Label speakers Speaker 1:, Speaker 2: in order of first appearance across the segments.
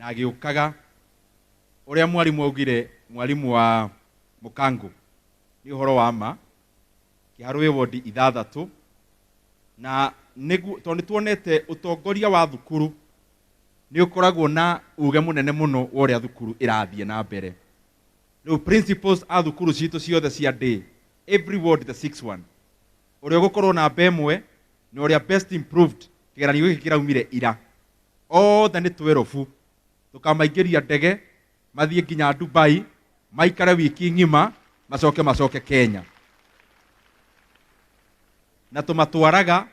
Speaker 1: Na agĩũkaga ũrĩa mwarimũ augire, mwarimũ wa Mũkangũ, nĩ ũhoro wa ma. Kĩharũ wĩ wodi ithathatũ, na nĩguo tondũ nĩ tuonete ũtongoria wa thukuru nĩ ũkoragwo na uge mũnene mũno wa ũrĩa thukuru ĩrathiĩ na mbere. Rĩu principals a thukuru citũ ciothe cia day, every ward, the six one, ũrĩa ũgũkorwo namba ĩmwe na ũrĩa best improved kĩgeranio gĩkĩ kĩraumire ira, othe nĩ 12 tũkamaingĩria ndege mathiĩ nginya Dubai, maikare wiki ng'ima, macoke macoke Kenya. Na tũmatwaraga,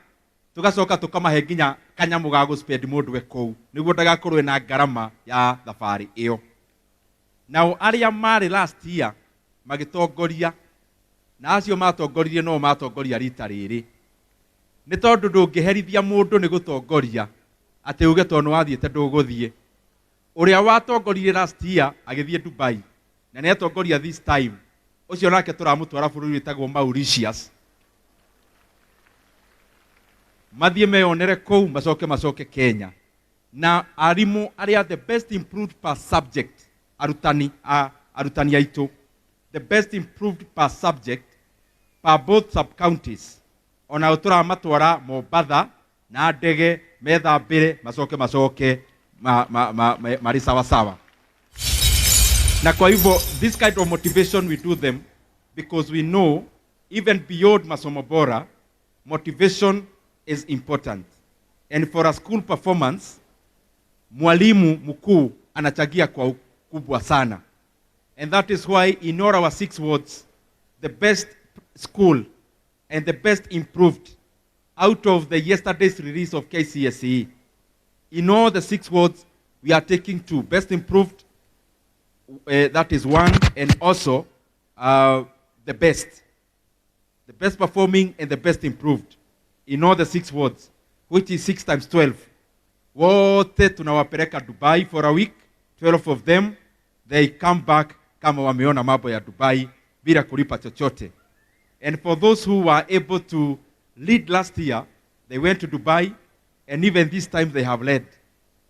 Speaker 1: tũgacoka tũkamahe nginya kanyamũ ga gũspend mũndũ e kũu nĩguo ndagakorwo na ngarama ya thabarĩ ĩyo. Nao arĩa marĩ last year magĩtongoria, na acio matongoririe no matongoria rita rĩrĩ, nĩ tondũ ndũngĩherithia mũndũ nĩ gũtongoria atĩ uge tondũ nĩ wathiĩte ndũgũthiĩ. Ũrĩa watongoririe last year agĩthiĩ Dubai na nĩ atongoria this time, ũcio nake tũramũtwara bũrũri wĩtagwo Mauritius, mathiĩ meyonere kũu, macoke macoke Kenya. Na arimũ arĩa the best improved per subject, arutani a arutani aitũ, the best improved per subject per both sub counties, onao tũramatwara Mombatha na ndege, methambĩre, macoke macoke marĩ sawa sawa. Na kwa hivyo this kind of motivation, we do them because we know even beyond masomo bora, motivation is important, and for a school performance, mwalimu mkuu anachangia kwa ukubwa sana. And that is why in all our six wards, the best school and the best improved out of the yesterday's release of KCSE, in all the six wards, we are taking two best improved, that is one, and also the best performing and the best improved in all the six wards, which is 6 times 12. Wote tunawapeleka Dubai for a week, 12 of them. They come back kama wameona mambo ya Dubai bila kulipa chochote. And for those who were able to lead last year, they went to Dubai, and even this time they have led.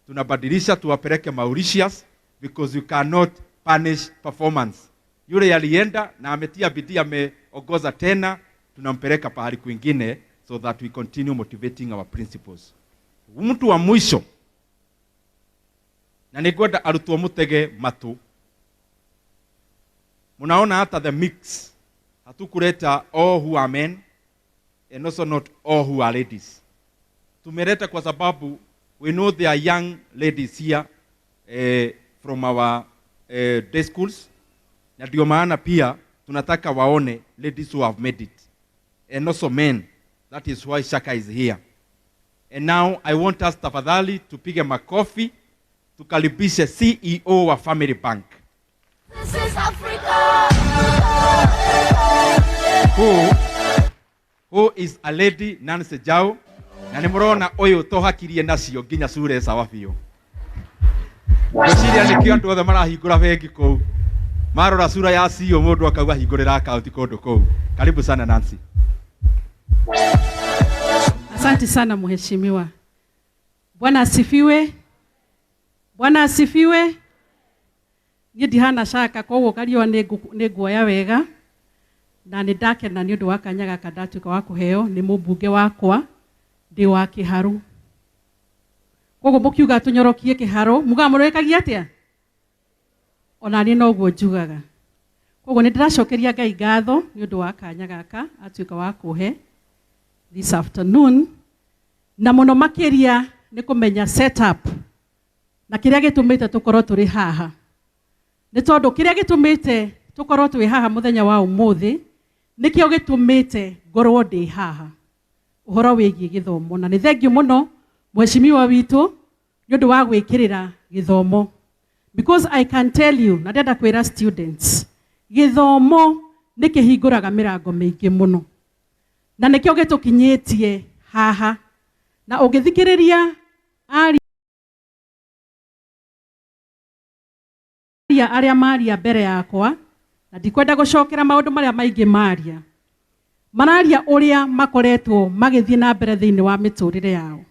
Speaker 1: Tunabadilisha tuwapeleke Mauritius because you cannot punish performance. Yule alienda na ametia bidii, ameongoza tena, tunampeleka pahali kwingine so that we continue motivating our principals. Mtu wa mwisho, na nĩngwenda arutwo mũtege matũ. Munaona hata the mix, hatukuleta all who are men and also not all who are ladies. Tumeleta kwa sababu we know there are young ladies here from our day schools, na ndio maana pia tunataka waone ladies who have made it and also men. That is why Shaka is here. And now I want us, tafadhali tupige makofi, tukaribishe CEO wa Family Bank,
Speaker 2: This is Africa.
Speaker 1: who is a lady, Nancy Jao. Na nĩ mũrona ũyũ tohakirie nacio nginya cure sawa biũ. Ngwĩciria nĩkĩo andũ othe marahingũra bengi kũu, marora sura ya CEO, mũndũ akauga hingũrĩra akaunti kũndũ kũu. Karibu sana, Nancy.
Speaker 3: Asante sana, mheshimiwa. Bwana asifiwe. Bwana asifiwe. Niĩ ndihana caka, koguo kariũa nĩ nguoya wega, na nĩ ndakena nĩ ũndũ wa kanya gaka ndatuĩka wa kũheo nĩ mũmbunge wakwa. Ndĩ wa Kĩharũ, koguo mũkiuga tũnyorokie Kĩharũ, mugaga mũrĩkagia atĩa? Ona niĩ noguo njugaga. Koguo nĩ ndĩracokeria Ngai ngatho nĩ ũndũ wa kanya gaka atuĩka wa kũhe this afternoon, na mũno makĩria nĩ kũmenya setup na kĩrĩa gĩtũmĩte tũkorwo tũrĩ haha. Nĩ tondũ kĩrĩa gĩtũmĩte tũkorwo twĩ haha mũthenya wa ũmũthĩ nĩkĩo gĩtũmĩte ngorwo ndĩ haha, ũhoro wĩgiĩ gĩthomo. Na nĩ thengiũ mũno, mheshimiwa witũ, nĩ ũndũ wa gwĩkĩrĩra gĩthomo, because I can tell you, na ndĩrenda kwĩra students, gĩthomo nĩ kĩhingũraga mĩrango mĩingĩ mũno, na nĩkĩo gĩtũkinyĩtie haha. Na ũngĩthikĩrĩria aria arĩa maria mbere yakwa, na ndikwenda gũcokera maũndũ marĩa maingĩ maria, mararia ũrĩa makoretwo magĩthiĩ na mbere thĩinĩ wa mĩtũrĩre yao,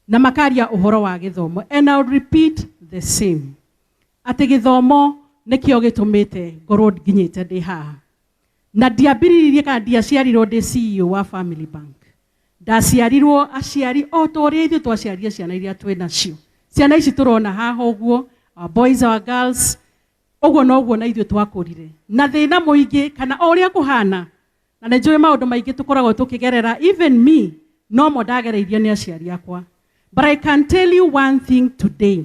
Speaker 3: na makaria ũhoro wa gĩthomo. And I will repeat the same, atĩ gĩthomo nĩkĩo gĩtũmĩte ngorwo nginyĩte ndĩ haha. Na ndiambĩrĩirie kana ndiaciarirwo ndĩ CEO wa Family Bank. Ndaciarirwo aciari o ta ũrĩa ithuĩ twaciarire ciana iria twĩ nacio, ciana ici tũrona haha ũguo, our boys, our girls, ũguo noguo na ithuĩ twakũrire na thĩna mũingĩ kana o ũrĩa kũhana. Na nĩ njũĩ maũndũ maingĩ tũkoragwo tũkĩgerera, even me nomo ndagereirio nĩ aciari akwa. But I can tell you one thing today,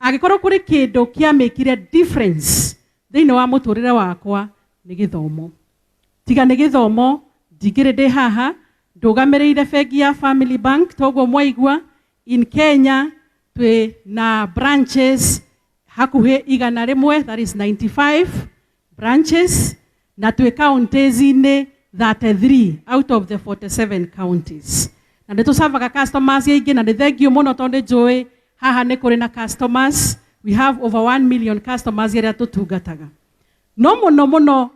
Speaker 3: angĩkorwo kũrĩ kĩndũ kĩamĩkire difference thĩinĩ wa mũtũrĩre wakwa, nĩ gĩthomo. Tiga nĩ gĩthomo, ndingĩrĩ ndĩ haha ndũgamĩrĩire bengi ya Family Bank. Toguo mwaigua, in Kenya twĩ na branches hakuhĩ 100, that is 95 branches, na twĩ counties-inĩ 33 out of the 47 counties, na nĩ tũcavaga customers aingĩ. Na nĩ thank you mũno, tondũ nĩ njũĩ haha nĩ kũrĩ na customers. We have over 1 million customers arĩa tũtungataga. No mũno mũno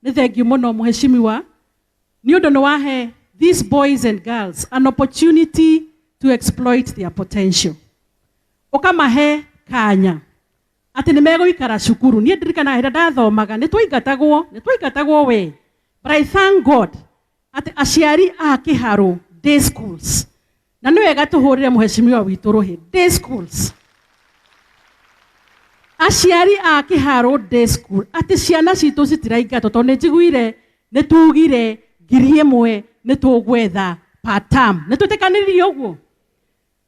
Speaker 3: nĩ thank you mũno, mheshimiwa, nĩ ũndũ nĩ wahe these boys and girls an opportunity to exploit their potential, ũkamahe kanya atĩ nĩ megũikara cukuru. Niĩ ndirikanaga hĩndĩ ndathomaga, nĩ twaingatagwo we, but I thank God atĩ aciari a Kĩharũ day schools, na nĩ wega tũhũrĩre mheshimiwa witũ rũhĩ, day schools, aciari a Kĩharũ day school, atĩ ciana citũ citiraingatwo, tondũ nĩ njiguire nĩ tugire 1,000 nĩ tũgwetha per term. Nĩ twĩtĩkanĩririe ũguo.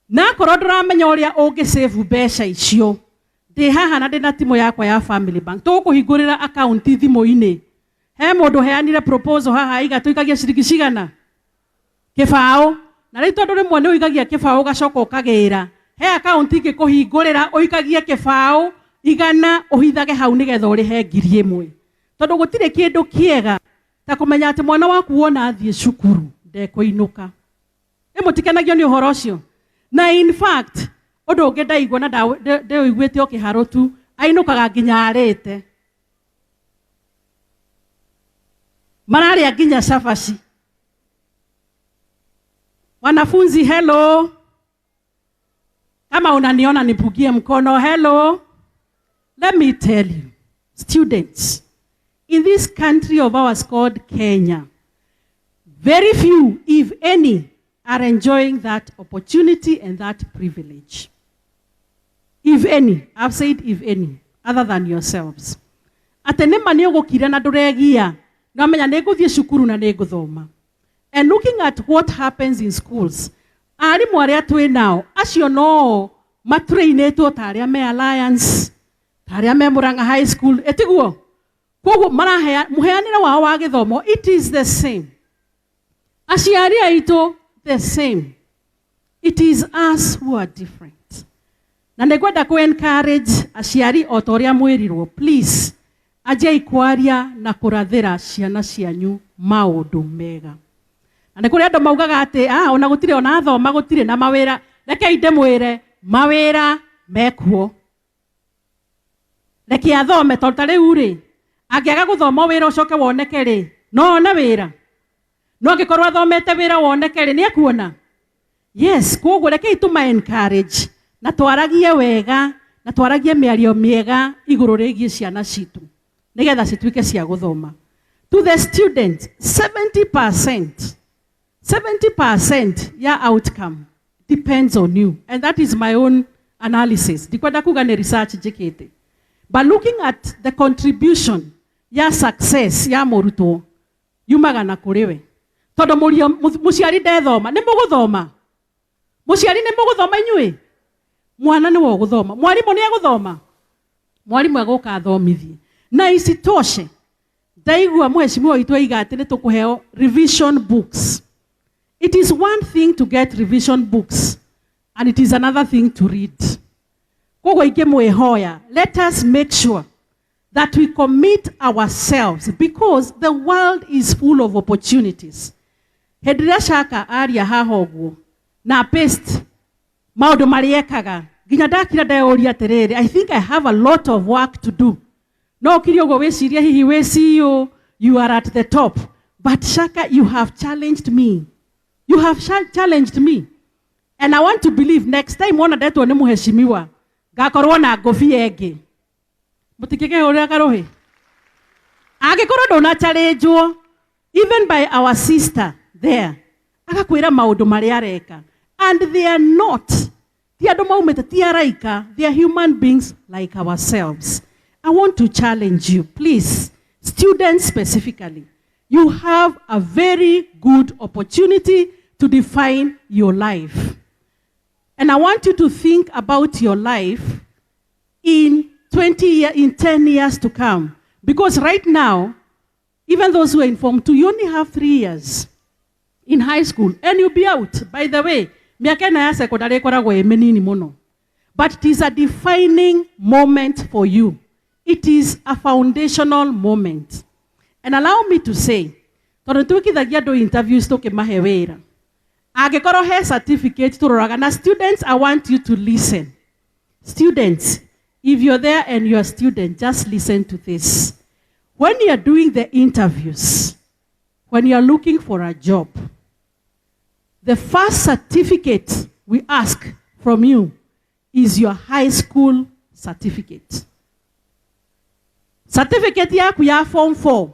Speaker 3: Na akorwo ndũramenya ũrĩa ũngĩ save mbeca icio, ndĩ haha na ndĩ na timu yakwa ya Family Bank, tũgũkũhingũrĩra akaunti thimũ-inĩ. He mũndũ heanire proposal haha aiga tũikagie ciringi cigana? Kĩbaũ. Na rĩu tondũ rĩmwe nĩ ũikagia kĩbaũ ũgacoka ũkagĩra, he akaunti ingĩkũhingũrĩra ũikagie kĩbaũ 100, ũhithage hau nĩgetha ũrĩhe 1,000, tondũ gũtirĩ kĩndũ kĩega ta kũmenya atĩ mwana waku wona athiĩ cukuru ndekũinũka. Ĩ mũtikenagio nĩ ũhoro ũcio? Na in fact, ũndũ ũngĩ ndaigua na ndĩũiguĩte o Kĩharũ tu, ainũkaga nginya arĩte, mararĩa nginya cabaci. Wanafunzi, hello. Kama unaniona, nipungie mkono. Hello. Let me tell you, students, in this country of ours called Kenya, very few, if any, are enjoying that opportunity and that privilege. If any, I've said if any, other than yourselves. Atĩ nĩma nĩ ũgũkira na ndũregia, nĩwamenya nĩ ngũthiĩ cukuru na nĩ ngũthoma. And looking at what happens in schools, arimũ arĩa twĩ nao, acio no matrainĩtwo ta arĩa me Alliance, ta arĩa me Murang'a High School, ĩtiguo? Koguo marahea mũheanĩre wao wa gĩthomo, it is the same. Aciari aitũ, the same. It is us who are different. Na nĩ ngwenda kũ encourage aciari o ta ũrĩa mwĩrirwo, please, anjiai kwaria na kũrathĩra ciana cianyu maũndũ mega. Na nĩ kũrĩ andũ maugaga atĩ ah, ona gũtirĩ, ona athoma gũtirĩ na mawĩra. Rekei ndĩmwĩre, mawĩra mekuo. Reke athome, tondũ ta rĩu rĩ, angĩaga gũthoma, wĩra ũcoke woneke rĩ, no one wĩra? No angĩkorwo athomete, wĩra woneke rĩ, nĩ ekuona. Yes, koguo rekei tũma encourage na twaragie wega na twaragie mĩario mĩega igũrũ rĩgiĩ ciana citũ, nĩgetha cituĩke cia gũthoma. To the student, 70%, 70% ya outcome depends on you, and that is my own analysis. Ndikwenda kuga nĩ research njĩkĩte, but looking at the contribution ya success ya mũrutwo yumaga na kũrĩ we, tondũ mũciari ndethoma. Nĩ mũgũthoma? Mũciari, nĩ mũgũthoma inyuĩ? Mwana nĩwe ũgũthoma. Mwarimũ nĩ egũthoma? Mwarimũ egũka athomithie. Na isitoshe, ndaigua mheshimiwa witũ aiga atĩ nĩ tũkũheo revision books. It is one thing to get revision books and it is another thing to read. Koguo ingĩmwĩhoya, let us make sure that we commit ourselves, because the world is full of opportunities. Hĩndĩ ĩrĩa Shaka aria haha ũguo na paste maũndũ marĩa ekaga, nginya ndakira ndeyũria atĩrĩrĩ, I think I have a lot of work to do. No ũkirie ũguo wĩcirie hihi wĩ CEO, you are at the top, but Shaka, you have challenged me. You have challenged me, and I want to believe next time wona ndetwo nĩ mheshimiwa. Ngakorwo na ngũbia ĩngĩ. Mũtingĩkĩhũrĩra karũhĩ. Angĩkorwo ndũna challenge even by our sister there, agakwĩra maũndũ marĩa areka, and they are not, ti andũ maumĩte, ti araika, they are human beings like ourselves. I want to challenge you, please, students specifically. You have a very good opportunity to define your life, and I want you to think about your life in 20 years, in 10 years to come, because right now, even those who are in Form 2, you only have 3 years in high school and you'll be out. By the way, mĩaka ĩno ya secondary ĩkoragwo ĩ mĩnini mũno, but it is a defining moment for you. It is a foundational moment. And allow me to say, tondũ nĩtwĩkithagia andũ interviews tũkĩmahe wĩra, angĩkorwo he certificate tũroraga na students, I want you to listen. Students, if you're there and you're a student, just listen to this. When you're doing the interviews, when you're looking for a job, the first certificate we ask from you is your high school certificate. Certificate yaku ya Form 4.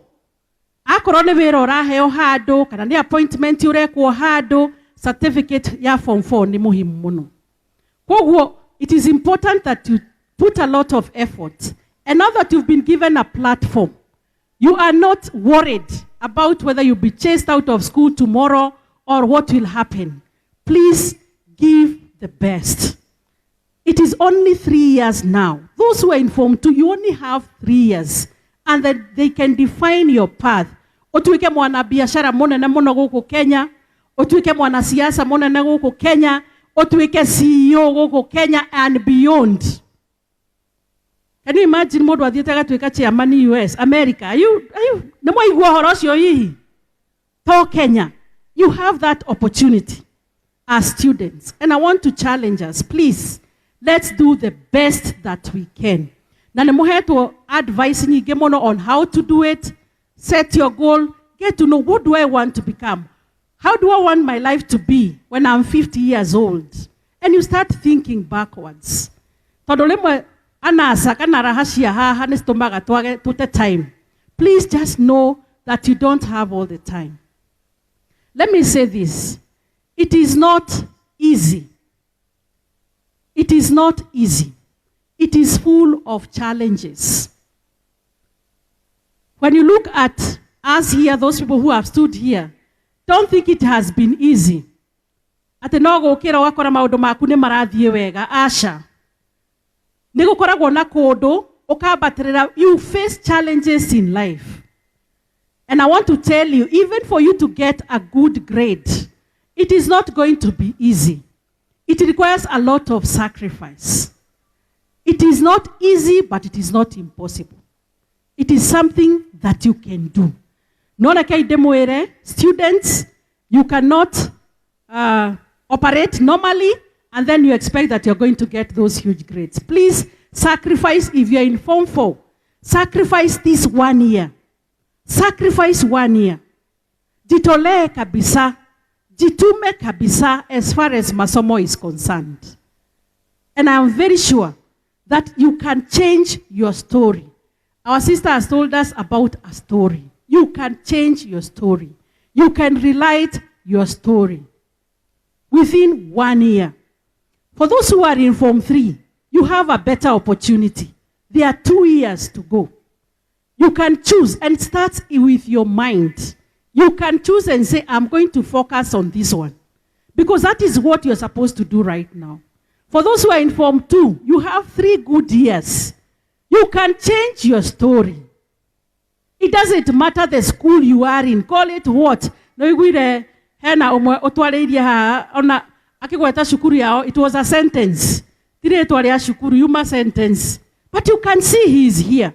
Speaker 3: Akorwo nĩ wĩra ũraheo handũ kana nĩ appointment ũrekwo handũ, certificate ya Form 4 nĩ muhimu mũno. Koguo it is important that you put a lot of effort. And now that you've been given a platform, you are not worried about whether you'll be chased out of school tomorrow or what will happen. Please give the best. It is only 3 years now. Those who are in Form 2, you only have 3 years. And that they can define your path. Ũtuĩke mwanabiashara mũnene mũno gũkũ Kenya, ũtuĩke mwanasiasa mũnene gũkũ Kenya, ũtuĩke CEO gũkũ Kenya and beyond. Can you imagine mũndũ athiĩte agatuĩka chairman US, America? Are you, nĩ mwaigua ũhoro ũcio hihi? To Kenya. You have that opportunity as students. And I want to challenge us, please, let's do the best that we can. Na nĩ mũhetwo advice nyingĩ mũno on how to do it. Set your goal. Get to know, what do I want to become? How do I want my life to be when I'm 50 years old? And you start thinking backwards. Tondũ rĩmwe anasa kana raha cia haha nĩ citũmaga twage tũte time. Please just know that you don't have all the time. Let me say this. It is not easy. It is not easy. It is full of challenges. When you look at us here, those people who have stood here, don't think it has been easy. Atĩ no gũkĩra ũgakora maũndũ maku nĩ marathiĩ wega. Aca. Nĩ gũkoragwo na kũndũ ũkambatĩrĩra. You face challenges in life. And I want to tell you, even for you to get a good grade, it is not going to be easy. It requires a lot of sacrifice. It is not easy, but it is not impossible. It is something that you can do. No reke ndĩmwĩre, students, you cannot operate normally and then you expect that you're going to get those huge grades. Please sacrifice. If you're in Form 4, sacrifice this one year. Sacrifice one year. Jitolee kabisa, jitume kabisa as far as masomo is concerned. And I'm very sure that you can change your story. Our sister has told us about a story. You can change your story. You can rewrite your story within one year. For those who are in Form 3, you have a better opportunity. There are 2 years to go. You can choose, and start with your mind. You can choose and say, "I'm going to focus on this one." Because that is what you're supposed to do right now. For those who are in Form 2, you have 3 good years. You can change your story. It doesn't matter the school you are in. Call it what. No iguire hena ũmwe ũtwarĩirie haha ona akĩgweta cukuru yao, it was a sentence. Ti rĩtwa rĩa cukuru, yuma sentence. But you can see he is here.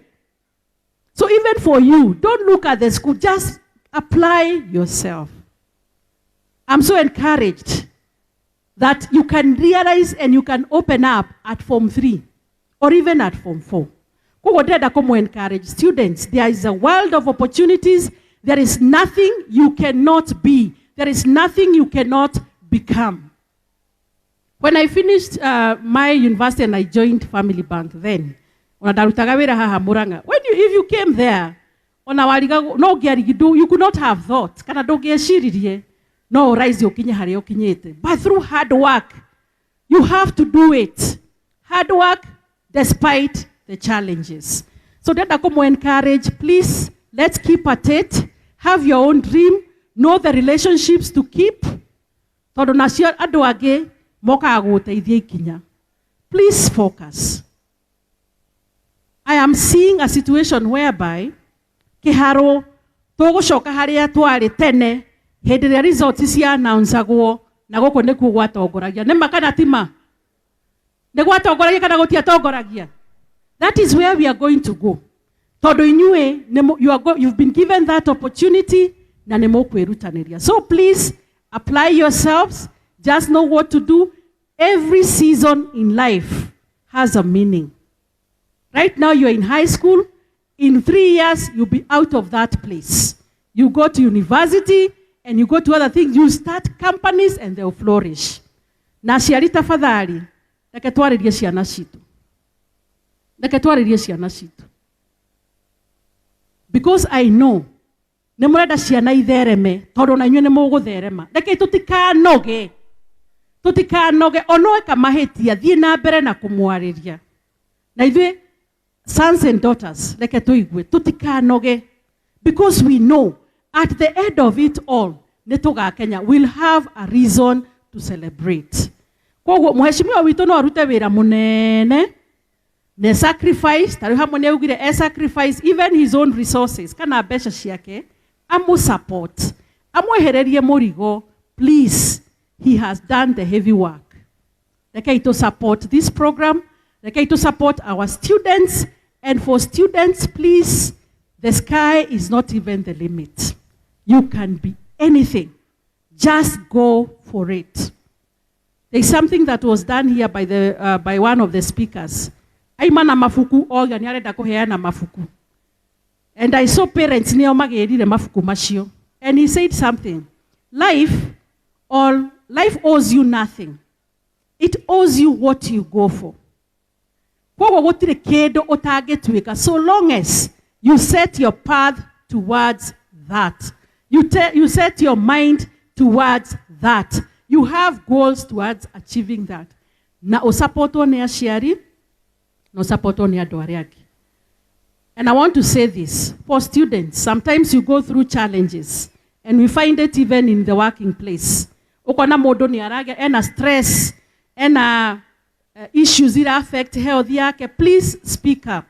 Speaker 3: So even for you, don't look at the school, just apply yourself. I'm so encouraged that you can realize and you can open up at Form 3 or even at Form 4. Koguo ndĩrenda kũmũ encourage students, there is a world of opportunities. There is nothing you cannot be. There is nothing you cannot become. When I finished my university and I joined Family Bank then, ona ndarutaga wĩra haha Murang'a. If you came there, ona wariga no ũngĩarigindũ, you could not have thought, kana ndũngĩeciririe no ũraisi ũkinye harĩa ũkinyĩte. But through hard work, you have to do it. Hard work despite the challenges. So ndĩrenda kũmũ encourage, please, let's keep at it. Have your own dream. Know the relationships to keep. Tondũ nacio andũ angĩ mokaga gũgũteithia ikinya. Please focus. I am seeing a situation whereby kĩharo tũgũcoka harĩa twarĩ tene hĩndĩ ĩrĩa results cia announcagwo na gũkũ nĩkuo gwatongoragia. Nĩ ma kana ti ma? Nĩ gwatongoragia kana gũtiatongoragia? That is where we are going to go. Tondũ inyuĩ you've been given that opportunity na nĩ mũkwĩrutanĩria. So please apply yourselves. Just know what to do. Every season in life has a meaning. Right now you're in high school. In 3 years, you'll be out of that place. You go to university and you go to other things. You start companies and they'll flourish. Na aciari tafadhali, reke twarĩrie ciana citũ. Reke twarĩrie ciana citũ. Because I know, nĩ mũrenda ciana ithereme, tondũ na inyuĩ nĩ mũgũtherema. Reke tũtikanoge. Tũtikanoge, ona eka mahĩtia, thiĩ na mbere na kũmwarĩria. Na ithuĩ, sons and daughters, reke tũigue, tũtikanoge. Because we know, at the end of it all, nĩ tũgakenya, we'll have a reason to celebrate. Koguo, mheshimiwa witũ no arute wĩra mũnene, ne sacrifice, tarĩu hamwe nĩ augire e sacrifice even his own resources, kana mbeca ciake, amu support, amwehererie mũrigo, please, he has done the heavy work. Rekei to support this program, rekei to support our students, and for students, please, the sky is not even the limit. You can be anything. Just go for it. There's something that was done here by one of the speakers. Aima na mabuku, oga nĩ arenda kũheana mabuku. And I saw parents nĩo magĩrire mabuku macio. And he said something. Life owes you nothing. It owes you what you go for. Koguo gũtirĩ kĩndũ ũtangĩtuĩka so long as you set your path towards that. You set your mind towards that. You have goals towards achieving that. Na ũsupportwo nĩ aciari, na ũsupportwo nĩ andũ arĩa angĩ. And I want to say this, for students, sometimes you go through challenges, and we find it even in the working place. Ukona mũndũ nĩ aragĩa, ena stress, ena issues that affect health yake, please speak up.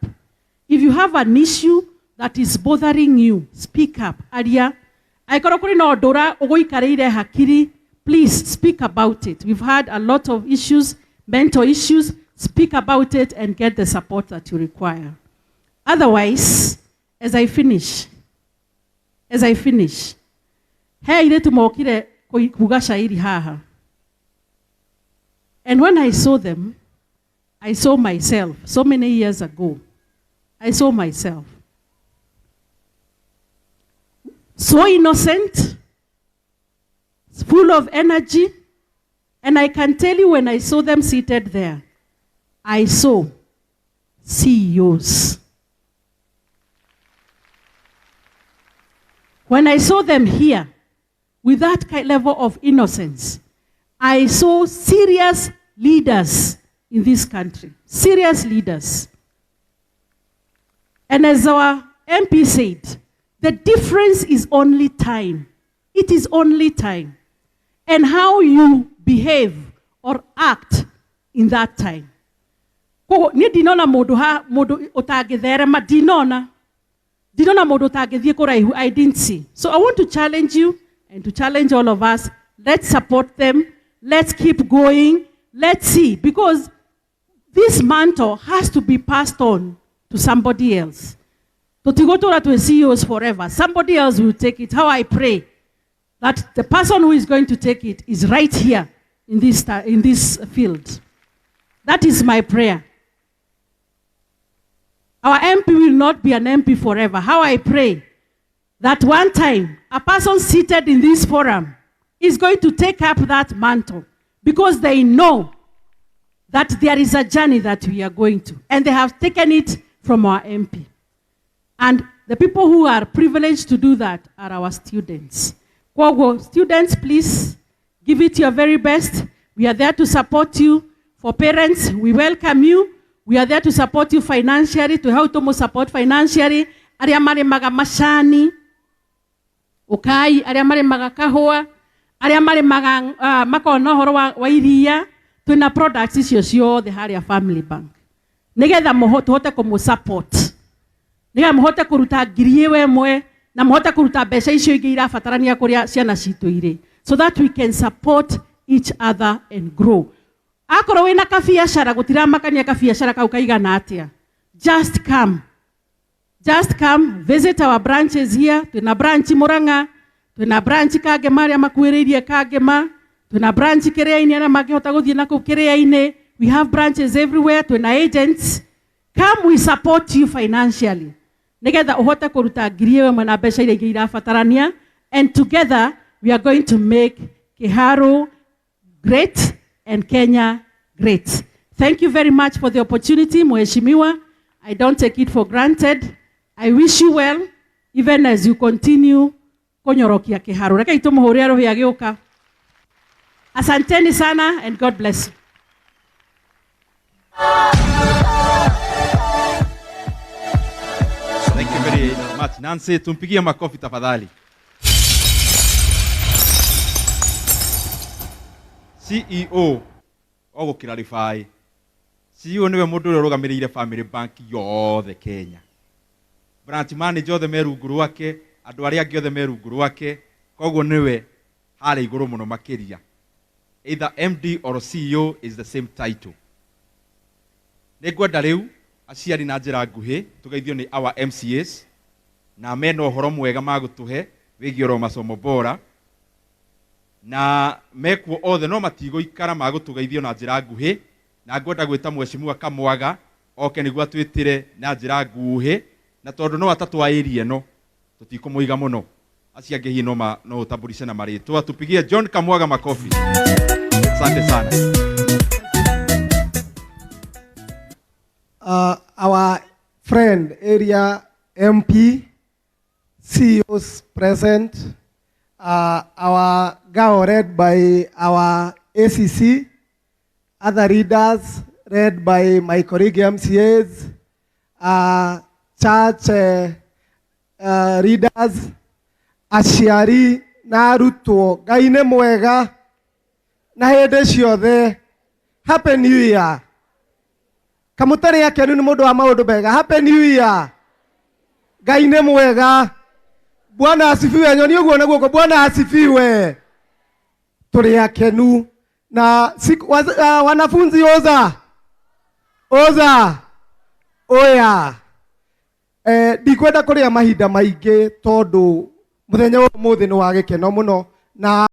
Speaker 3: If you have an issue that is bothering you, speak up. Aria, angĩkorwo kũrĩ na ũndũ ũgũikarĩire hakiri, please speak about it. We've had a lot of issues, mental issues. Speak about it and get the support that you require. Otherwise, as I finish, he airĩtu mokire kuga shairi haha. And when I saw them, I saw myself so many years ago. I saw myself. So innocent, full of energy. And I can tell you when I saw them seated there, I saw CEOs. When I saw them here, with that kind level of innocence, I saw serious leaders in this country. Serious leaders. And as our MP said, the difference is only time. It is only time. And how you behave or act in that time. Koguo, niĩ ndinona mũndũ ha, mũndũ ũtangĩtherema, ndinona. Ndinona mũndũ ũtangĩthiĩ kũraihu, I didn't see. So I want to challenge you and to challenge all of us. Let's support them. Let's keep going. Let's see. Because this mantle has to be passed on to somebody else. Tũtigũtũra twĩ CEOs forever. Somebody else will take it. How I pray that the person who is going to take it is right here in this field. That is my prayer. Our MP will not be an MP forever. How I pray that one time a person seated in this forum is going to take up that mantle because they know That there is a journey that we are going to. And they have taken it from our MP. And the people who are privileged to do that are our students. Kwoguo, students, please give it your very best. We are there to support you. For parents, we welcome you. We are there to support you financially, to help to support financially. Arĩa marĩmaga macani, ukai, arĩa marĩmaga kahũa, arĩa marĩmaga makona ũhoro wa iria, twĩna products icio ciothe harĩa Family Bank. Nĩgetha tũhote kũmũ support, nĩgetha mũhote kũruta 1,000 na mũhote kũruta mbeca icio ingĩ irabatarania kũrĩa ciana citũ irĩ, so that we can support each other and grow. Akorwo wĩna kabiacara, gũtiramakania kabiacara kau kaigana atĩa, just come, just come visit our branches here. Twĩna branch Murang'a, twĩna branch Kangema, arĩa makuhĩrĩirie Kangema, twĩna branch Kĩrĩa-inĩ, arĩa mangĩhota gũthiĩ na kũu Kĩrĩa-inĩ. We have branches everywhere. Twĩna agents. Come, we support you financially nigetha uhote kuruta 1,000 na mbeca iria ingĩ irabatarania, and together we are going to make Kiharu great and Kenya great. Thank you very much for the opportunity, Mheshimiwa. I don't take it for granted. I wish you well even as you continue kũnyorokia Kiharu. Rekei tũmũhũrĩre rũhĩ agĩũka. Asanteni sana and God bless you.
Speaker 1: Thank you very much. Nancy, tumpigie makofi tafadhali. CEO o clarify. CEO niwe mundu uria urugamiriire Family Bank yothe Kenya. Branch manager othe me rungu rwake, andu aria angi othe me rungu rwake, koguo niwe haria iguru muno makiria. Either MD or CEO is the same title. Nĩngwenda rĩu aciari na njĩra nguhĩ tũgeithio nĩ our MCAs na mena ũhoro mwega magũtũhe wĩgiĩ oro masomo bora na mekuo othe no matigũikara magũtũgeithio na njĩra nguhĩ, na ngwenda gwĩta mheshimiwa Kamwaga oke nĩguo atwĩtĩre na njĩra nguhĩ, na tondũ no atatũ a area ĩno tũtikũmũiga mũno, acio angĩ hihi no ũtambulishe na marĩtwa. Tupigie John Kamwaga makofi. Asante sana.
Speaker 4: Our friend, area MP, CEOs present, our GAO led by our ACC, other leaders led by my colleague MCAs, church leaders, aciari na arutwo, Ngai nĩ mwega na hĩndĩ ciothe. Happy New Year. Kamũtarĩ akenu nĩ mũndũ wa maũndũ mega. Happy New Year. Ngai nĩ mwega. Bwana asifiwe. Nyoni ũguo na guoko. Bwana asifiwe. Tũrĩ akenu na siku, wanafunzi oza oza oya. Ndikwenda kũrĩa mahinda maingĩ tondũ mũthenya wa ũmũthĩ nĩ wa gĩkeno mũno na